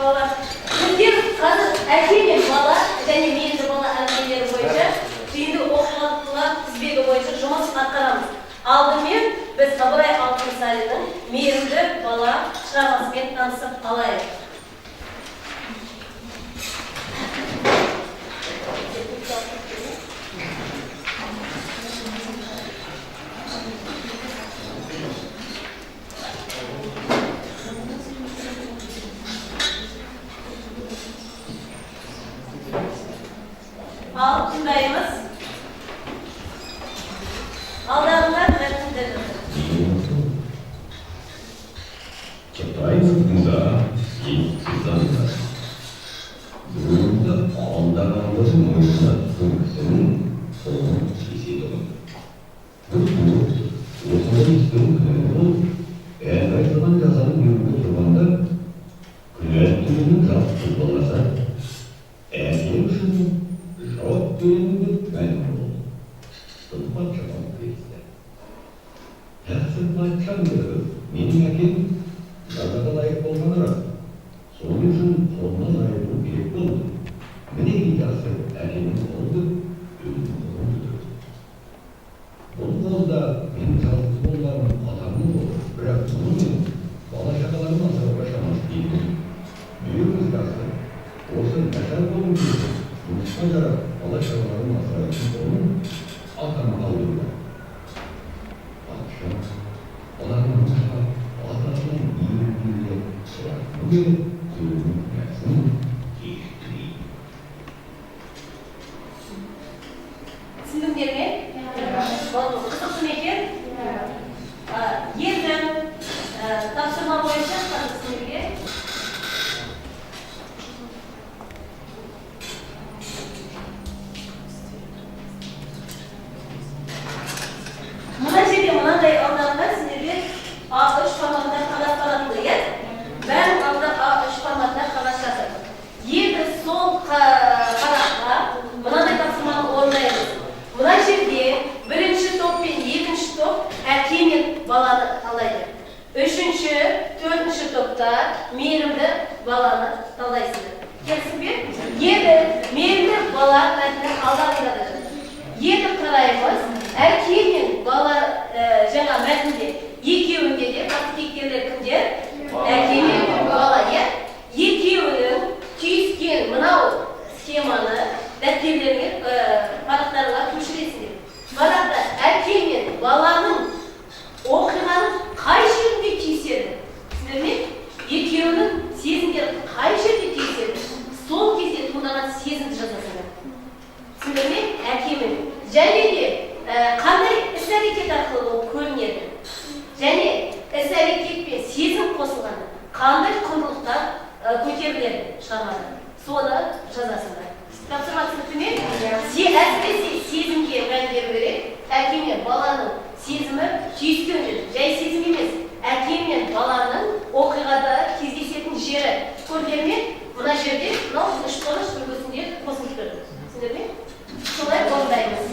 Балалар, біздер қазір әке мен бала және мейірімді бала әңгімелері бойынша түйінді оқиғалар тізбегі бойынша жұмыс атқарамыз. Алдымен біз Ыбырай Алтынсариннің «Мейірімді бала» шығармасымен танысып алайық. Ал, тыңдаймыз. Алдарыңда мәтіндер жатыр. Китай сыртында ет. Бүгінгі алдарыңыздың мойнына түскен қолын кеседі. Бір күні осындай істің күні болып, ән айтылған жазаны беруге тұрғанда, күнәлі жалғыз баласы әке үшін жауап беремін деп мәлім болды. Бұл патшаға келісті. Тақсыр, патшам, деді, менің әкем жазаға лайық болғаны рас. Соның үшін қолынан айырылу керек болды. Мінекей, тақсыр, әкемнің қолы, деп өзінің қолын көтерді. Бұл қол да менің жалғыз қолдарым, атамның қолы, бірақ мұны мен бала шағаларым асырауға шамасы келмейді. Бұйырыңыз, тақсыр, осы нашар қолым кесіп, жұмысқа жарап, бала шағаларым асырайтын қолын атама қалдыруға. Патша баланың мұнша атасының иірімділігіне рахымы келіп, өзінің күнәсін кешірді. Түсіндіңдер ме? Болды, қызықты ма екен? Енді тапсырма бойынша қазір сіздерге мына жерде мынандай алдарында сіздерге А3 форматында қағаз таратылды, иә? Бәрінің алдында А3 форматында қағаз жатыр. Енді сол параққа мынандай тапсырманы орындаймыз. Мына жерде бірінші топ пен екінші топ әке мен баланы талдайды. Үшінші, төртінші топта мейірімді баланы талдайсыздар. Келісім бе? Енді «Мейірімді бала» мәтіні алдарында да жатыр. Енді қараймыз, әке мен бала, жаңа мәтінде екеуінде де басты кейіпкерлер кімдер? Әке мен бала, иә? Екеуінің түйіскен мынау схеманы дәптерлеріңе, парақтарыңа көшіресіңдер. Парақта әке мен баланың оқиғаның қай жерінде түйіседі? Түсіндіңдер ме? Екеуінің сезімдері қай жерде түйіседі? Сол кезде туындаған сезімді жазасыңдар. Түсіндіңдер ме? Әке мен және де қандай іс әрекет арқылы ол көрінеді? Және іс әрекет пен сезім қосылғанда қандай құндылықтар көтеріледі шығармада? Соны жазасыңдар. Тапсырма түсінікті ме? Әсіресе сезімге мән беру керек. Әке мен баланың сезімі түйіскен жер, жай сезім емес. Әке мен баланың оқиғада кездесетін жері көрдіңдер ме? Мына жерде мынау үшбұрыш үлгісінде қосылып тұр. Түсіндіңдер ме? Солай орындаймыз.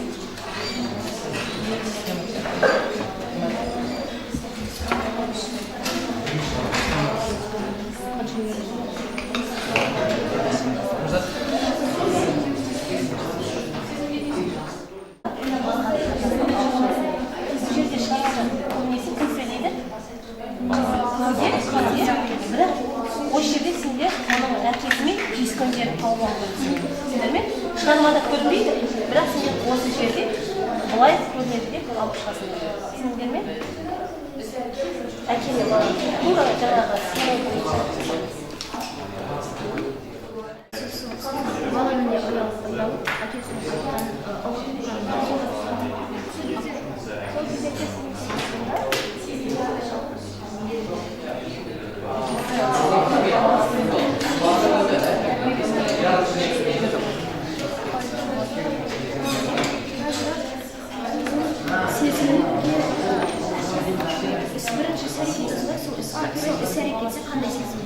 Бұл жерде шығармада көбінесе кім сөйлейді? Қыз, иә? Бірақ осы жерде сендер оның әкесімен түйіскен жерін тауып алу керексіңдер. Түсіндіңдер ме? Шығармада көрінбейді, бірақ сендер осы жерде былай көрінеді деп алып шығасыңдар. Түсіндіңдер ме? Әке мен бала тура жаңағы схема бойынша. Бала міне ұялып, әкесінің айтқан ұғып. Сол кезде әкесінің сезімге бірінші іс әрекет, сол іс әрекетте қандай сезім?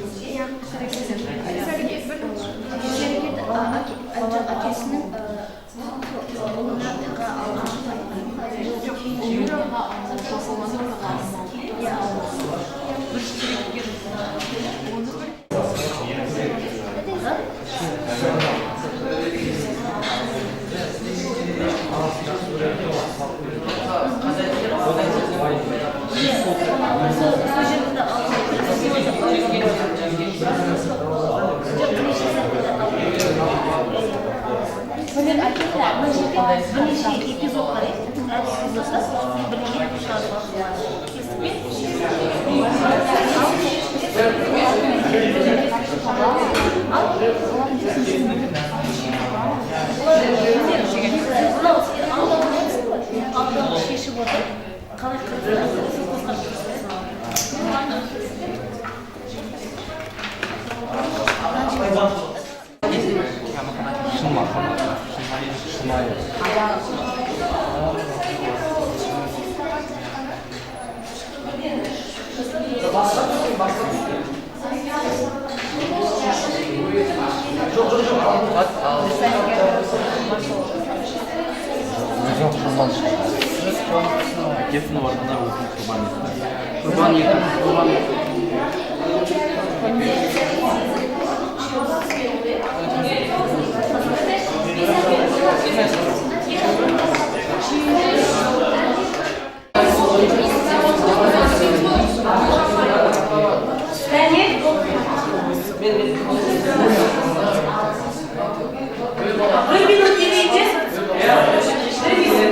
Бірнеше эпизод бар, иә, әр эпизодта бірдеңе шығарып алады. Келістік пе? Ал мынау сендер аңдап отырсың ғой, аңдап шешіп отыр. Қалай қарастырасың? Сен көзқарас көрсетесің. Шын махаббат, шынайы, шынайы. Өзін құрбан әкесінің орнына өзін құрбан етті. Құрбан ету, құрбан ету. Кәне. Бір минут берейін. Бір минут.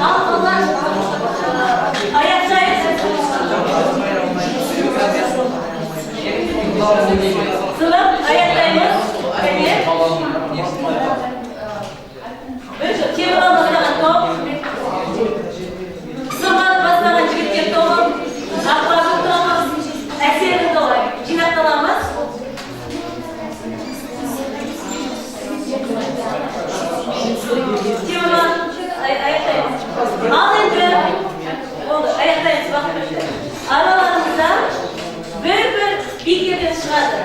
Ал балалар, аяқ жайып. Сынып аяқтаймыз. Кәне. Бірінші Темірлан бастаған топ, Сымбат бастаған жігіттер тобы, Ақбардың тобы, Әселдің тобы жинақталамыз. Темірлан, аяқтаймыз. Ал енді болды, аяқтаймыз, уақыт бітті. Араларыңыздан бір бір спикерден шығады.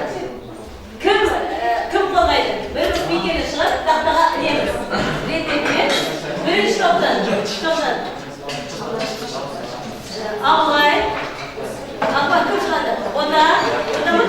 Кім қорғайды? Бір бір спикерден шығып, тақтаға ілеміз. Рет-ретімен. Бірінші топтан. Абылай, Ақбар, кім шығады? Ота, Ота ма?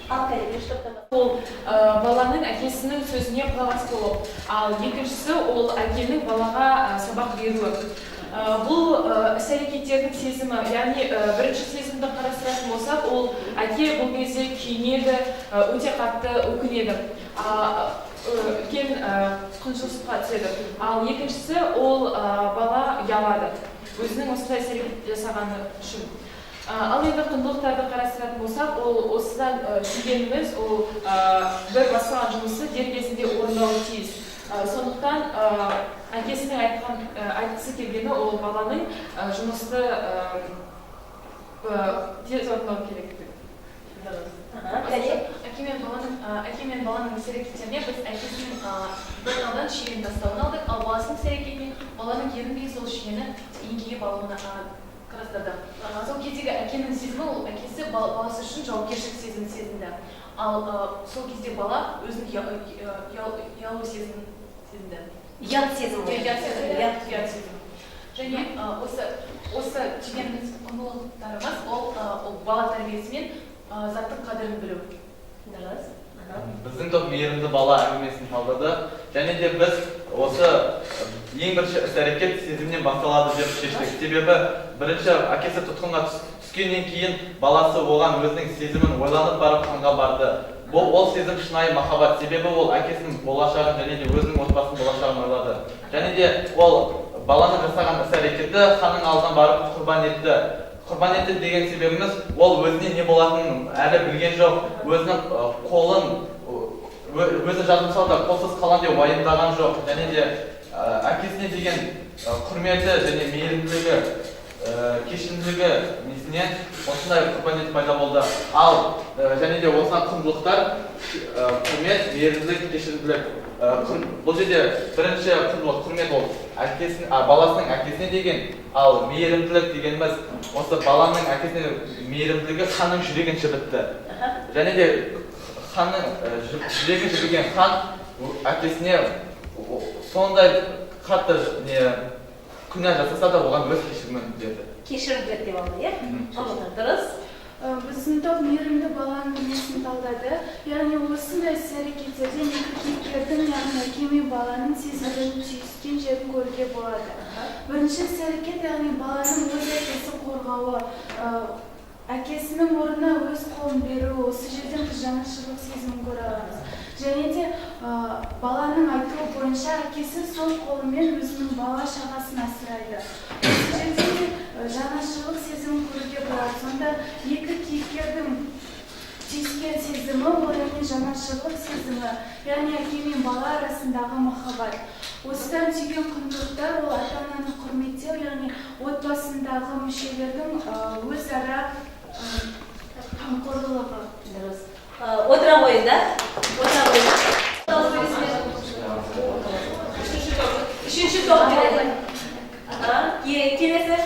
Ал кәне, бірінші топтан. Ол баланың әкесінің сөзіне құлақ аспауы, ал екіншісі ол әкенің балаға сабақ беруі. Бұл іс әрекеттердің сезімі, яғни бірінші сезімді қарастыратын болсақ, ол әке бұл кезде күйінеді, өте қатты өкінеді, үлкен құншылыққа түседі. Ал екіншісі ол бала ұялады өзінің осындай іс әрекет жасағаны үшін. Ал енді құндылықтарды қарастыратын болсақ, ол осыдан түйгеніміз, ол бір бастаған жұмысы дер кезінде орындауы тиіс. Сондықтан әкесінің айтқысы келгені, ол баланың жұмысты тез орындау керектігі. Аха, кәне. Әке мен баланың іс әрекеттеріне біз әкесінің бір талдан шиені тастауын алдық, ал баласының іс әрекетіне баланың ерінбей сол шиені еңкейіп алуына қарастырдық. Сол кездегі әкенің сезімі, ол әкесі баласы үшін жауапкершілік сезімін сезінді. Ал сол кезде бала өзінің ұялу сезімін сезінді. Ұят сезімі. Иә, ұят сезімі. Ұят. Ұят сезімі. Және осы түйген құндылықтарымыз ол бала тәрбиесі мен заттың қадірін білу. Дұрыс. Аха. Біздің топ мейірімді бала әңгімесін талдады және де біз осы ең бірінші іс әрекет сезімнен басталады деп шештік, себебі бірінші әкесі тұтқынға түскеннен кейін баласы оған өзінің сезімін ойланып барып ханға барды. Бұл ол сезім шынайы махаббат, себебі ол әкесінің болашағын және де өзінің отбасының болашағын ойлады. Және де ол баланың жасаған іс әрекеті ханның алдына барып құрбан етті. Құрбан етті деген себебіміз, ол өзіне не болатынын әлі білген жоқ, өзінің қолын өзі жазылса да қолсыз қалам деп уайымдаған жоқ. Және де әкесіне деген құрметі және мейірімділігі, кешірімділігі несінен осындай құрбан ет пайда болды. Ал және де осыдан құндылықтар: құрмет, мейірімділік, кешірімділік. Бұл жерде бірінші құндылық құрмет, ол әкесін, баласының әкесіне деген, ал мейірімділік дегеніміз осы баланың әкесіне мейірімділігі ханның жүрегін жібітті. Және де ханның жүрегі жібіген хан әкесіне сондай қатты күнә жасаса да оған өз кешірімін берді. Кешірім берді деп алды, иә? Дұрыс. Біздің топ мейірімді баланың мінезін талдады. Яғни осындай іс-әрекеттерден екі кейіпкердің, яғни әке мен баланың сезімдерін түйіскен жерін көруге болады. Бірінші іс-әрекет, яғни баланың өз әкесін қорғауы, әкесінің орнына өз қолын беруі, осы жерден біз жанашырлық сезімін көре аламыз. Және де баланың айтуы бойынша әкесі сол қолымен өзінің бала шағасын асырайды. Осы жерде де жанашырлық сезімін көруге болады. Сонда екі кейіпкердің түйіскен сезімі, ол яғни жанашырлық сезімі, яғни әке мен бала арасындағы махаббат. Осыдан түйген құндылықтар ол ата-ананы құрметтеу, яғни отбасындағы мүшелердің өзара қамқорлығы. Дұрыс. Отыра қойыңдар. Отыра қойыңдар. Үшінші топ береді. Келесі.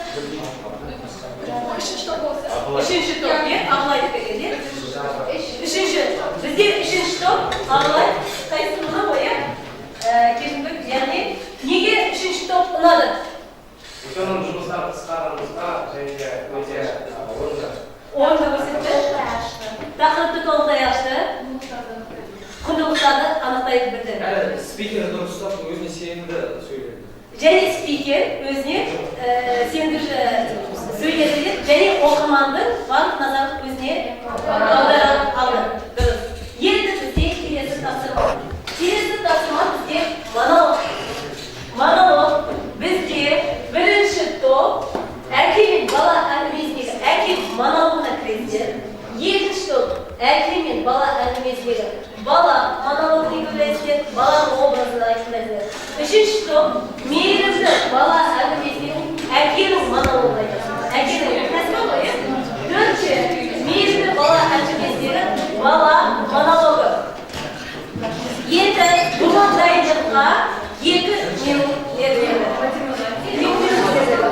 Үшінші топ болса. Үшінші топ, иә? Абылай деген, иә? Үшінші. Бізде үшінші топ Абылай. Қайсысы мына ғой, иә? Кешірім, яғни неге үшінші топ ұнады? Өйткені оның жұмыстары қысқа нұсқа және де өте орынды. Орынды көрсетті. Тақырыпты толықтай ашты. Құндылықтарды анықтай білді. Әрі спикер дұрыс ұстап, өзіне сенімді сөйледі. Және спикер өзіне сенімді сөйледі деп, және оқырманның барлық назарын өзіне аудара алды. Дұрыс. Енді бізде келесі тапсырма. Келесі тапсырма бізде монолог. Монолог бізде бірінші топ әке мен бала әңгімесіндегі әке монологына кіресіздер. Екінші топ әке мен бала әңгімесіндегі бала монологын сөйлейсіздер, баланың образын айқындайсыздар. Үшінші топ мейірімді бала әңгімесіндегі әкенің монологын айтасыздар. Әкенің кәсібі ғой, иә? Төртінші мейірімді бала әңгімесіндегі бала монологы. Енді бұған дайындыққа 2 минут беріледі. 2 минут беріледі.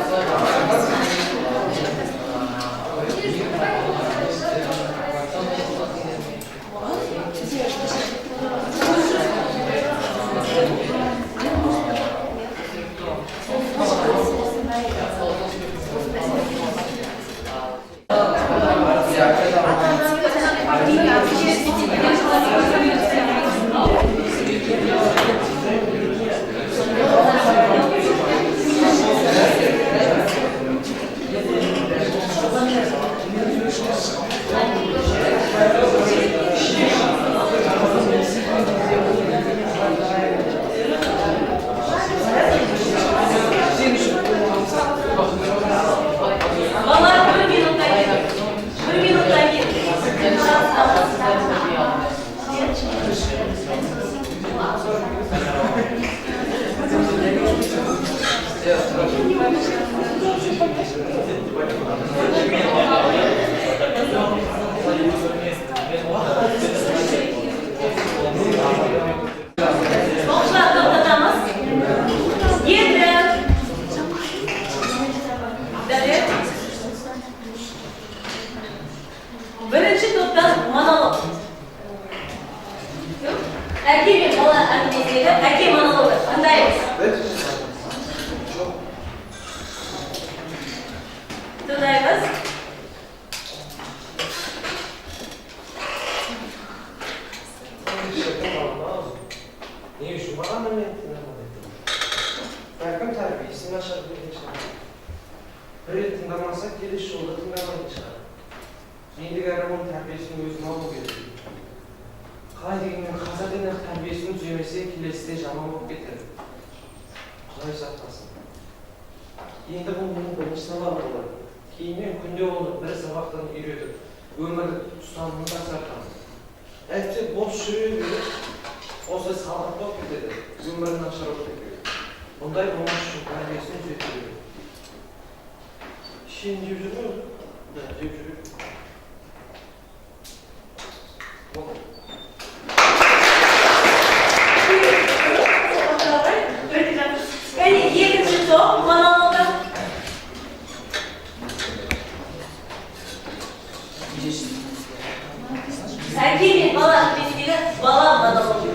Балалар, 1 минуттан кейін. 1 минуттан кейін. Оқушылар, тоқтатамыз. Енді Дәлел. Бірінші топтан монолог. Әке мен бала әңгімесіндегі әке монологы. Тыңдаймыз. Тыңдаймыз. Не үшін маған да мені тыңдамады? Бәлкім тәрбиесі нашар берген шығар. Бір рет тыңдамаса, келесі жолы тыңдамайтын шығар. Ендігәрі оның тәрбиесін өзім алу керек. Қалай дегенмен қазірден-ақ тәрбиесін түземесе, келесіде жаман болып кетер. Құдай сақтасын. Енді бұл менің бірінші сабағым болады. Кейіннен күнде оны бір сабақтан үйретіп, өмірлік ұстанымын жақсартамын. Әйтпесе бос жүре беріп, осылай салғырт болып кетеді, өмірі нашар болып кетеді. Бұндай болмас үшін тәрбиесін түзету керек. Шен жеп жүр ме өзі? Да, жеп жүр. Болды. Өте жақсы. Және Әке мен бала әңгімесіндегі бала монологы.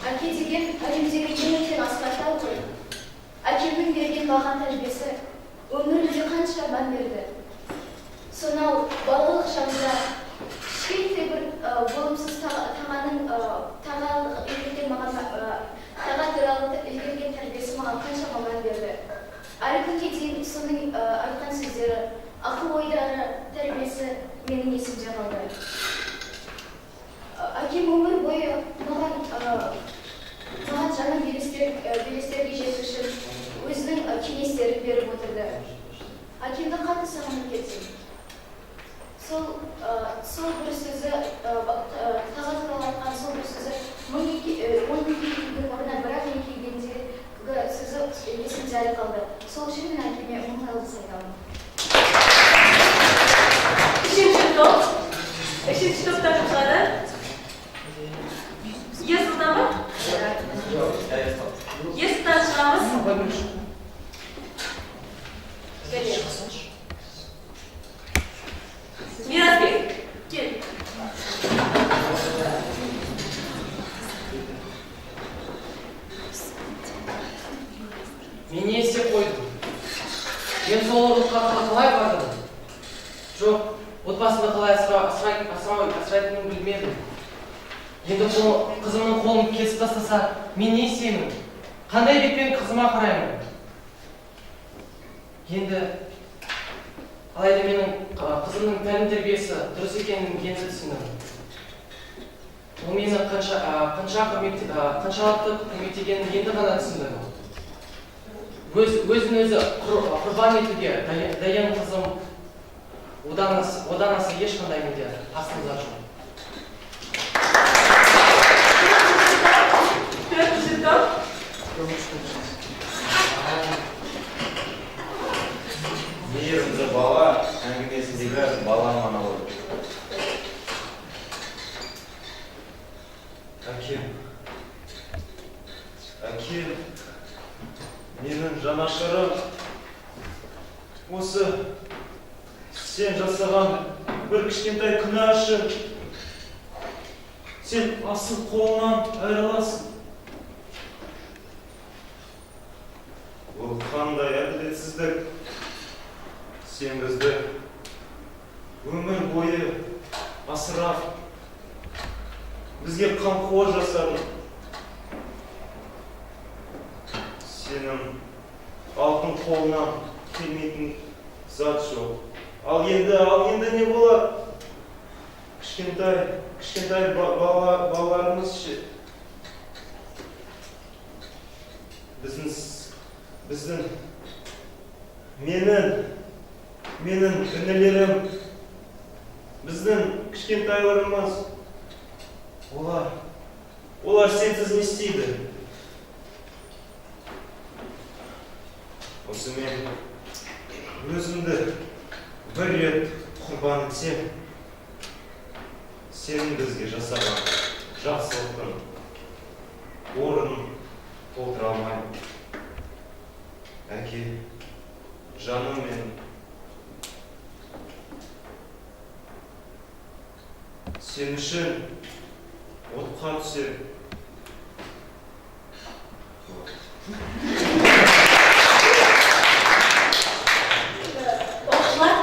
Әке деген әлемдегі ең үлкен асқар тау ғой. Әкемнің берген маған тәрбиесі өмірімде қанша мән берді. Сонау балалық шағымда кішкентай бір болымсыз тағаның таға үйреткен маған таға туралы үйреткен тәрбиесі маған қаншама мән берді. Әлі күнге дейін соның айтқан сөздері, ақыл ойлары, тәрбиесі менің есімде қалды. Әкем өмір бойы маған жаңа белестерге жету үшін өзінің кеңестерін беріп отырды. Әкемді қатты сағынып кеттім. Сол бір сөзі, таға туралы айтқан сол бір сөзі, мың еңкейгеннің орнына бір-ақ еңкейгендегі сөзі есімде әлі қалды. Сол үшін мен әкеме мың алғыс айтамын. Үшінші топ. Үшінші топтан кім шығады? Ерсұлтан ба? Ерсұлтан шығамыз. Мирасбек, кел. Мен не істеп қойдым? Мен сол ұрлыққа қалай бардым? Жоқ, отбасымды қалай асырайтынымды білмедім. Енді қызымның қолын кесіп тастаса, мен не істеймін? Қандай бетпен қызыма қараймын? Енді алайда менің қызымның тәлім тәрбиесі дұрыс екенін енді түсіндім. Ол мені қаншалықты құрметтегенін енді ғана түсіндім. Өзін өзі құрбан етуге дайын қызым, одан аса ешқандай менде асыл зат жоқ. Төртінші топ. Мейірімді бала әңгімесіндегі бала монологы. Әкем, әкем, менің жанашырым, осы сен жасаған бір кішкентай күнә үшін сен асыл қолынан айырыласың. Бұл қандай әділетсіздік? Сен бізді өмір бойы асырап, бізге қамқор жасадың. Сенің алтын қолынан келмейтін зат жоқ. Ал енді не болады? Кішкентай балаларымыз ше? Біздің менің інілерім, біздің кішкентайларымыз, олар сенсіз не істейді? Осы мен өзімді бір рет құрбан етсем, сенің бізге жасаған жақсылықтың орнын толтыра алмаймын. Әке, жаным менің, сен үшін отқа түсем. Оқушылар,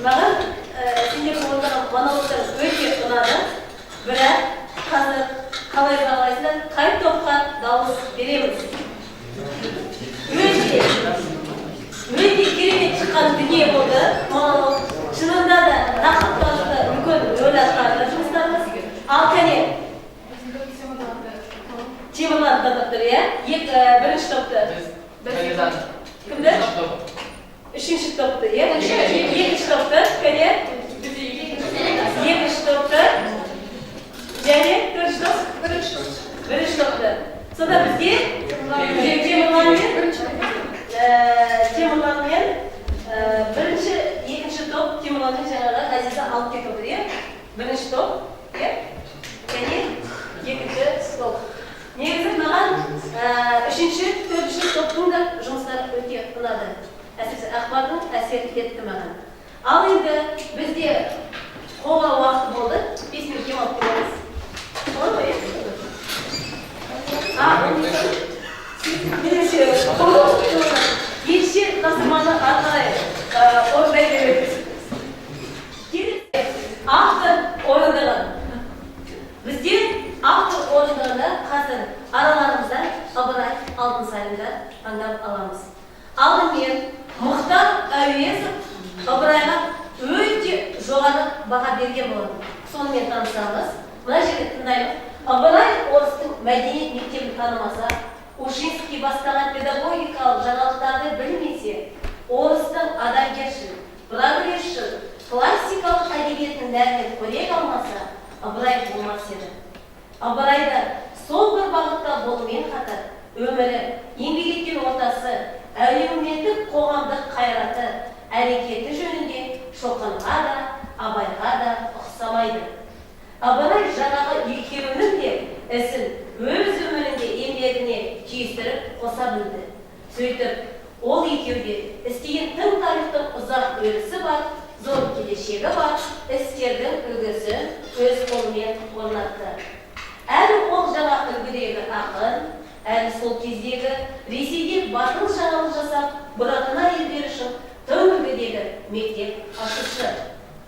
маған сендердің орындаған монологтар өте ұнады. Бірақ қазір қалай бағалайсыңдар, қай топқа дауыс береміз? Өте керемет шыққан дүние болды монолог. Шынында да тақырыптарымызда үлкен рөл атқарды жұмыстарымыз. Ал кәне, Темірлан таңдап тұр, иә? Бірінші топты. Кімді? Үшінші топты, иә? Екінші топты, кәне? Екінші топты. Және төртінші топ? Бірінші топты. Сонда бізге Темірлан мен бірінші, екінші топ Темірланның жаңағы Ғазиза алып кетіп отыр, иә? Бірінші топ, иә? Және екінші топ. Негізі маған үшінші, төртінші топтың да жұмыстары өте ұнады. Әсіресе Ақбардың әсер етті маған. Ал енді бізде қоңырау уақыты болды. 5 минут демалып келеміз. Болады ғой, иә? Меніңше, тапсырманы ары қарай орындай береміз. Келесі автор орындығы. Бізде автор орындығында қазір араларымыздан Ыбырай Алтынсаринді таңдап аламыз. Алдымен Мұхтар Әуезов Ыбырайға өте жоғары баға берген болатын. Сонымен танысамыз. Мына жерде тыңдаймыз. Ыбырай орыстың мәдениет мектебін танымаса, Ушинский бастаған педагогикалық жаңалықтарды білмесе, орыстың адамгершіл, прогресшіл, классикалық әдебиетінің нәрінен қорек алмаса, Ыбырай болмас еді. Ыбырай да сол бір бағытта болумен қатар, өмірі, еңбек еткен ортасы, әлеуметтік қоғамдық қайраты, әрекеті жөнінде Шоқанға да, Абайға да ұқсамайды. Ыбырай жаңағы екеуінің де ісін өз өмірінде еңбегіне түйістіріп қоса білді. Сөйтіп, ол екеуі де істеген тың тарихтың ұзақ өрісі бар, зор келешегі бар, істердің үлгісін өз қолымен орнатты. Әрі ол жаңа үлгідегі ақын, әрі сол кездегі Ресейде батыл жаңалық жасап, бұратына елдер үшін тың үлгідегі мектеп ашушы.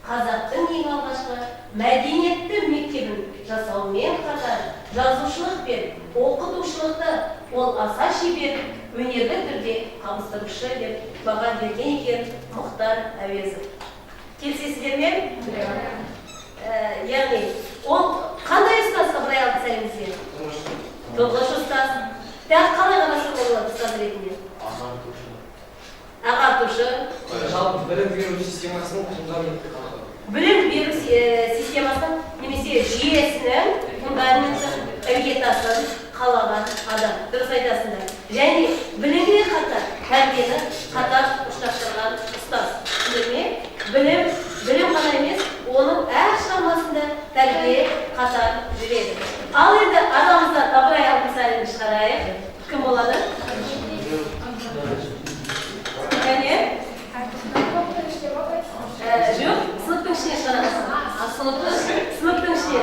Қазақтың ең алғашқы мәдениетті мектебін жасаумен қатар жазушылық пен оқытушылықты ол аса шебер, өнерлі түрде қабыстырушы деп баға берген екен Мұхтар Әуезов. Келісесіздер ме? Яғни, ол қандай ұстаз Ыбырай Алтынсарин бізге? Тұңғыш ұстаз. Тағы қалай қарастыруға болады ұстаз ретінде? Ағартушы. Жалпы білім беру системасының фундаменті қалады. Білім беру системасының немесе жүйесінің фундаменті, іргетасын қалаған адам. Дұрыс айтасыңдар. Және біліммен қатар тәрбиені қатар ұштастырған ұстаз. Түсіндіңдер ме? Білім ғана емес, оның әр шығармасында тәрбие қатар жүреді. Ал енді арамыздан Ыбырай Алтынсаринді шығарайық. Кім болады? Және? Жоқ, сыныптың ішіне шығарамыз. Сыныптың ішіне.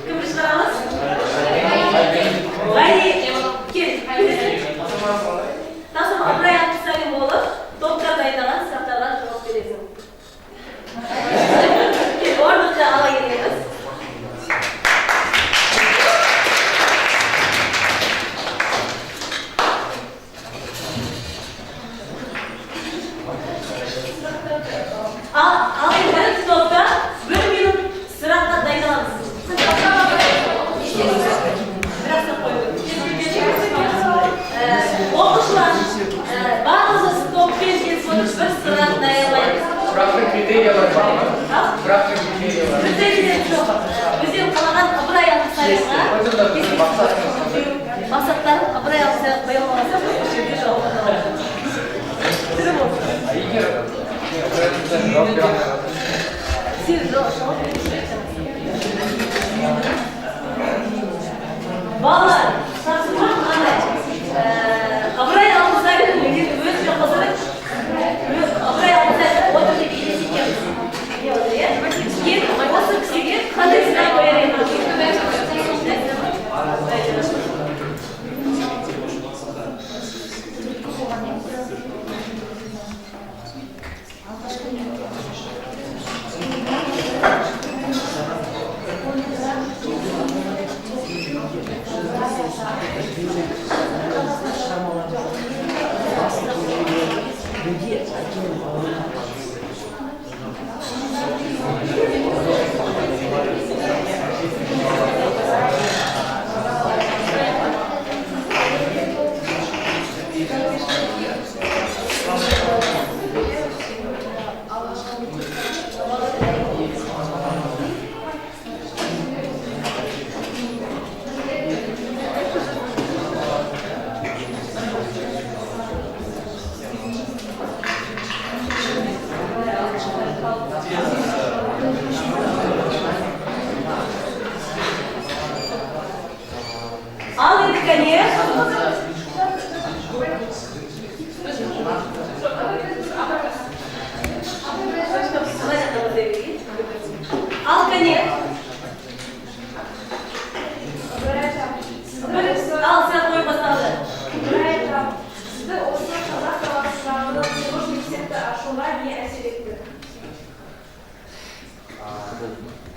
Кімді шығарамыз? Ғали, кел. Тапсырма Ыбырай Алтынсарин болып, топтар дайындаған сұрақтарға жауап бересің. Кел, орындықты ала келеміз. Ал енді топта 1 минут сұраққа дайындаламыз. Бірақ сұрақ қою. Оқушылар, барлығымыз топпен келісіп отырып бір сұрақ даярлаймыз. Сұрақтың критериялары бар ма? Сұрақтың критериялары. Критерийлер жоқ. Өздерің қалаған Ыбырай Алтынсаринға мақсаттарын Ыбырай Алтынсаринға қоя алмаса, осы жерде жауап аламыз. Түсініп отырсыз. Егер Ыбырай Алтынсарин жауап бере алмай қалса. Сен жауап бересің. Балалар, тапсырма қандай? Ыбырай Алтынсарин енді өзі қосады. Ыбырай Алтынсарин отыр деп елестетеміз. Не отыр, иә? Енді осы кісіге қандай сұрақ қояр едіңіз?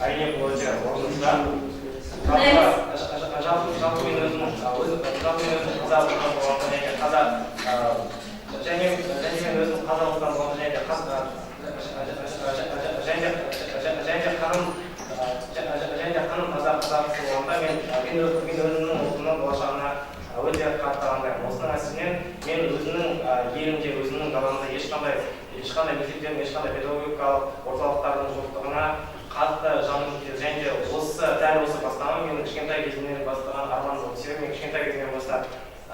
Әрине, бұл өте орынды сұрақ. Жалпы мен өзім қазақ ұлтынан болғандықтан және қазақ және мен өзім қазақ ұлтынан болғандықтан және де қаным таза қазақ болғандықтан мен өзімнің ұлтымның болашағына өте қатты алаңдаймын. Осының әсерінен мен өзімнің елімде, өзімнің даламда ешқандай мектептердің, ешқандай педагогикалық орталықтардың жоқтығына қатты жаным күйді. Және де дәл осы бастама менің кішкентай кезімнен бастаған арманым болды. Себебі мен кішкентай кезімнен бастап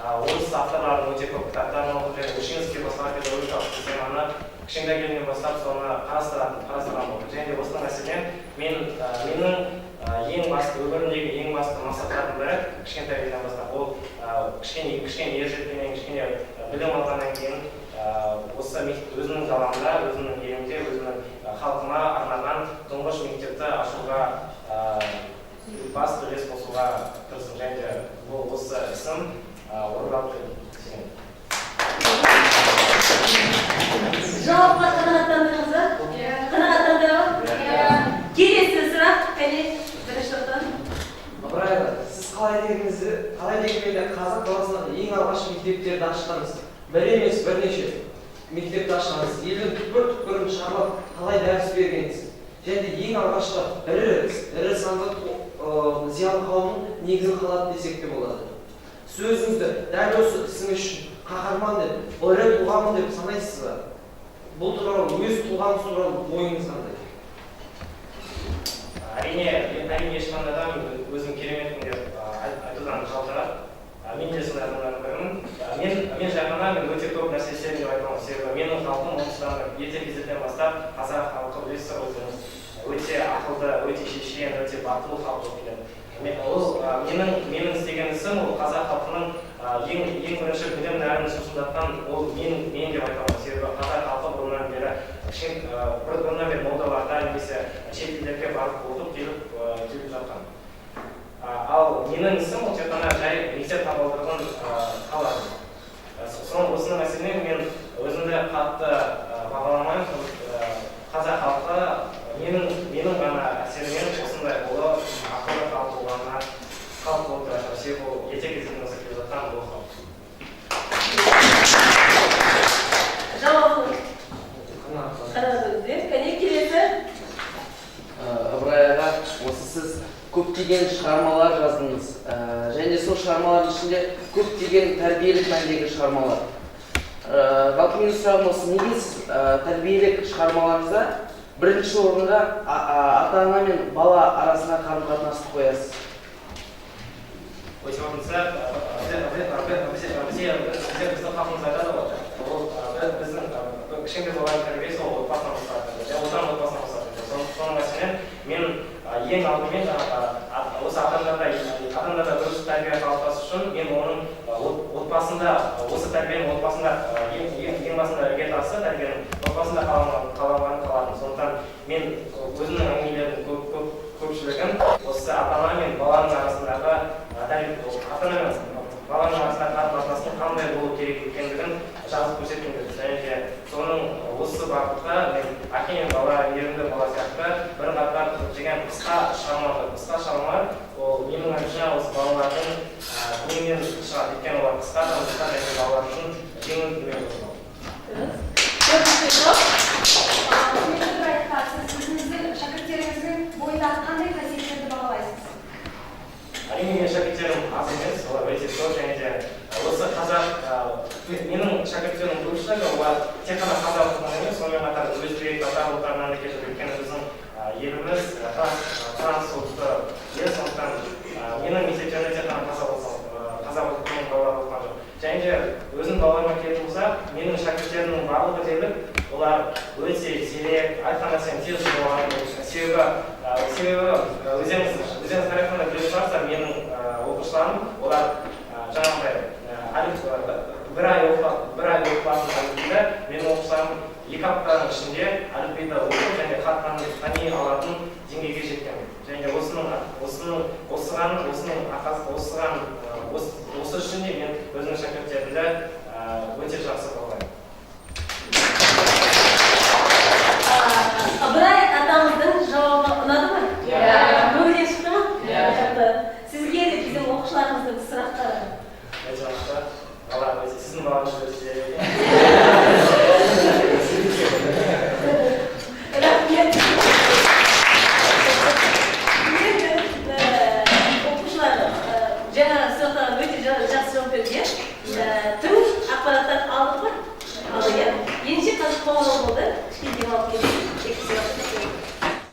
орыс авторларының өте көп кітаптарын оқып, және Ушинский бастаған педагогикалық системаны кішкентай кезімнен бастап соны қарастырған болдым. Және де осының әсерінен менің ең басты, өмірімдегі ең басты мақсаттардың бірі кішкентай кезімнен бастап ол кішкене ержеткеннен, кішкене білім алғаннан кейін осы өзімнің даламда, өзімнің елімде, өзімнің халқыма арнаған тұңғыш мектепті ашуға басты үлес қосуға тырыстым. Және де бұл осы ісім орындалды деп сенемін. Жауапқа қанағаттандырдыңыз ба? Қанағаттандыра ма? Келесі сұрақ, кәне, бірінші топтан. Ыбырай аға, сіз қалай дегенмен де қазақ даласындағы ең алғаш мектептерді ашқансыз. Бір емес, бірнеше мектепті ашқансыз. Елдің түкпір-түкпірін шарлап талай дәріс бергенсіз. Және де ең алғашқы ірі санды зиялы қауымның негізін қалады десек те болады. Сіз өзіңізді дәл осы ісіңіз үшін қаһарман деп, ірі тұлғамын деп санайсыз ба? Бұл туралы, өз тұлғаңыз туралы ойыңыз қандай? Әрине, ешқандай адам өзін кереметпін деп айтудан жалтарады. Мен де сондай адамдардың бірімін. Мен жай ғана мен өте көп нәрсе істедім деп айта алмаймын. Себебі менің халқым оңтүстіктен ерте кездерден бастап қазақ халқы, білесіздер өздеріңіз, өте ақылды, өте шешен, өте батыл халық болып келеді. Менің істеген ісім ол қазақ халқының ең бірінші білім нәрін сусындатқан ол мен деп айта алмаймын. Себебі қазақ халқы бұрыннан бері молдаларда немесе шет елдерге барып оқып келіп жатқан. Ал менің ісім ол тек қана жай мектеп табалдырығын қаладым. Осының әсерінен мен өзімді қатты бағаламаймын. Қазақ халқы менің ғана әсеріммен осындай ұлы ақылды халық болғанына халық болып тұр. Себебі ол ерте кезден бастап келе жатқан бұл халық. Жауабы қанағаттандырдыңыз. Кәне, келесі. Ыбырай аға, осы сіз көптеген шығармалар жаздыңыз. Және сол шығармалардың ішінде көптеген тәрбиелік мәндегі шығармалар. Жалпы менің сұрағым осы, неге сіз тәрбиелік шығармаларыңызда бірінші орынға ата-ана мен бала арасына қарым-қатынасты қоясыз? Өте орынды сұрақ. Біздің халқымыз айтады ғой, ол біздің кішкентай баланың тәрбиесі ол отбасынан басталады. Отан отбасынан басталады. Соның әсерінен мен ең алдымен осы адамдарда дұрыс тәрбие қалыптасу үшін мен оның отбасында, осы тәрбиенің отбасында ең басында іргетасы тәрбиенің отбасында қаланғанын қаладым. Сондықтан мен өзімнің әңгімелерімнің көпшілігін осы ата-ана мен баланың арасындағы ата-ана мен баланың арасындағы қарым-қатынастың қандай болу керек екендігін жазып көрсеткім келді. Және де соның осы бағытта мен әке мен бала, мейірімді бала сияқты бірқатар деген қысқа шығармалар ол менің ойымша осы балалардың көңілінен шығады. Өйткені олар қысқа да нұсқа және балалар үшін жеңіл тілмен жазылған. Төртінші топ. Құрметті Ыбырай аға, сіз өзіңіздің шәкірттеріңіздің бойындағы қандай қасиеттерді бағалайсыз? Әрине, менің шәкірттерім аз емес, олар өте көп. Және де осы қазақ, менің шәкірттерімнің көпшілігі олар тек қана қазақ ұлтынан емес, сонымен қатар өзбек, татар ұлттарынан да келіп, өйткені біздің еліміз транс ұлтты ел, сондықтан менің мектептерімде тек қана қазақ ұлтының балалары оқыған жоқ. Және де өзім балаларыма келетін болсақ, менің шәкірттерімнің барлығы дерлік олар өте зерек, айтқан нәрсені тез жұтып алатын. Себебі өздеріңіз тарихтан да білетін шығарсыздар, менің оқушыларым олар жаңағыдай бір ай оқылатын әліпбиді менің оқушыларым 2 аптаның ішінде әліпбиді оқып және хат тани алатын деңгейге жеткен. Және де осы үшін де мен өзімнің шәкірттерімді өте жақсы бағалаймын. Ыбырай атамыздың жауабы ұнады ма? Иә. Ендеше, қазір қоңырау болды, кішкене демалып келейік. Екінші сабақта.